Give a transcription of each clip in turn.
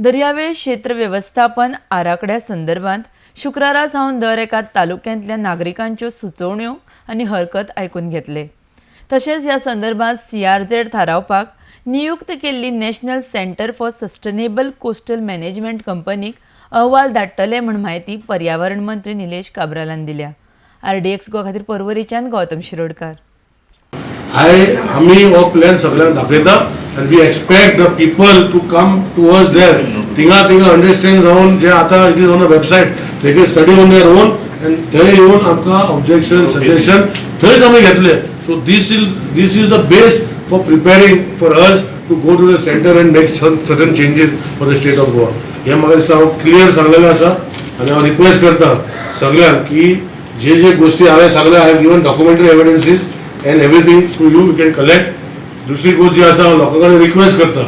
दर्यावेळ क्षेत्र वेवस्थापन आराखड्या संदर्भात शुक्रारा सावन दर एका तालुक्यांतल्या नागरिकांच्यो सुचोवण्यो आनी हरकत आयकून घेतले. तशेंच ह्या संदर्भात सीआरझेड थारावपाक नियुक्त केल्ली National Centre for Sustainable Coastal Management कंपनीक अहवाल धाडटले म्हूण म्हायती पर्यावरण मंत्री निलेश काब्रालान दिल्या. आरडीएक्स गोवा खातीर पर्वरीच्यान गौतम शिरोडकार. आय आमी हो प्लॅन सगळ्यांक दाखयता आनी we expect the people to come towards there. थिंगा थिंगा अंडरस्टँड जावन जे आतां it is on a website, they can study on their own and थंय येवन आमकां ऑब्जेक्शन, सजेशन थंयच आमी घेतले. So this is the base for preparing for us to go to the centre and make certain changes for the state of Goa. हें म्हाका दिसता हांव क्लियर सांगलेलें आसा आनी हांव रिक्वेस्ट करता सगळ्यांक की जे जे गोश्टी हांवें सांगल्या, I have given documentary evidences and everything to you, you can collect. दुसरी गोश्ट जी आसा, हांव लोकां कडेन रिक्वेस्ट करता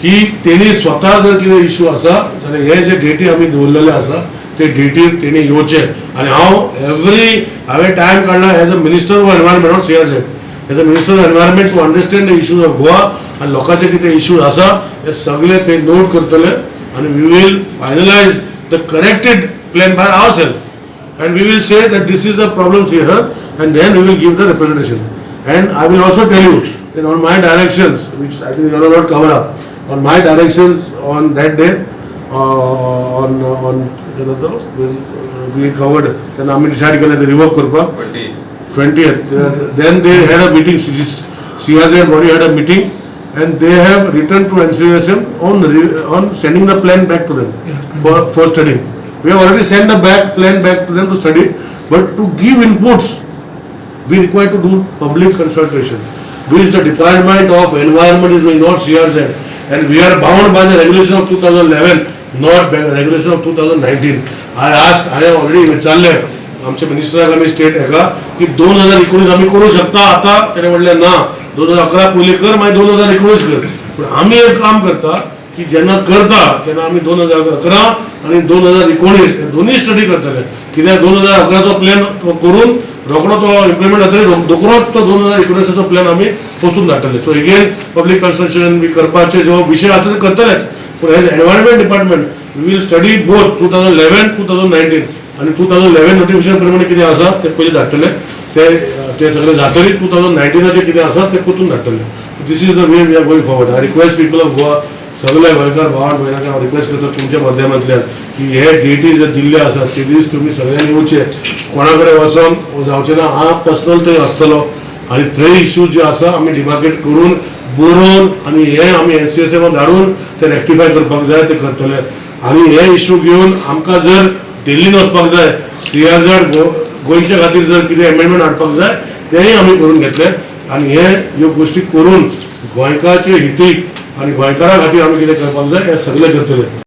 की तेणी स्वता जर कितें इशू आसा जाल्यार हे जे डेटी आमी दवरलेले आसा ते डेटीर तेणी येवचे. आनी हांव एवरी हांवें टायम काडला as a Minister of Environment, not CRZ, as a Minister of Environment, to understand the issues of Goa. आनी लोकांचे कितें इश्यूज आसा हे सगळे ते नोट करतले आनी we will finalize the corrected plan by our self and we will say that this is the problems here and then we will give the representation. And I will also tell you that on my directions, which I think you are not covered up, on my directions on that day, on we covered, तेन्ना आमी decide केलें ते revoke करपाक 20th. Then they had a meeting, CRZ body had a meeting and they have written to NCSM on sending the plan back to them for study. We have already sent the back plan back to them to study, but to give inputs, we require to do public consultation, which the Department of Environment is doing, not CRZ. And we are bound by the regulation of 2011, not by the regulation of 2019. I asked, I have already विचारले आमच्या मिनिस्टराक आमी state हेका की 2019 आमी करूं शकता आतां. तेणें म्हणलें ना, 2011 पयलीं कर, मागीर 2019 कर. पूण आमी एक काम करता की जेन्ना करता तेन्ना आमी 2011 आनी 2019 हे दोनूय स्टडी करतले. कित्याक 2011चो प्लॅन करून रोखडो तो इम्प्लिमेंट जातले, रोखडोच तो 2019चो प्लॅन आमी परतून धाडटले. सो एगेन पब्लीक कन्सल्टेशन बी करपाचे जो विशय आसा ते करतलेच, पूण as Environment Department we will study both 2011, 2019 आनी 2011 नोटिफिकेशन प्रमाणे कितें आसा ते पयलीं धाडटले. ते ते सगळे जातरी 2019आचें कितें आसा ते परतून धाडटले. This is the way we are going forward. I request people of Goa, सगळे गोंयकार भावान भयणांक हांव रिक्वेस्ट करता तुमच्या माध्यमांतल्यान की हे डेटी जे दिल्ले आसात ते दीस तुमी सगळ्यांनी येवचे. कोणा कडेन वचोन जावचें ना. हांव पर्सनल थंय आसतलो आनी थंय इश्यू जे आसा आमी डिमार्केट करून बरोवन आनी हे आमी एनसीएसएमाक धाडून ते रेक्टिफाय करपाक जाय ते करतले. आनी हे इश्यू घेवन आमकां जर दिल्लीन वचपाक जाय, सीआरझेड गोंयच्या खातीर जर कितें एमेंडमेंट हाडपाक जाय तेंय आमी करून घेतले. आनी हे ह्यो गोश्टी करून गोंयकाराचे हितीक आनी गोंयकारा खातीर आमी कितें करपाक जाय हें सगळें करतले.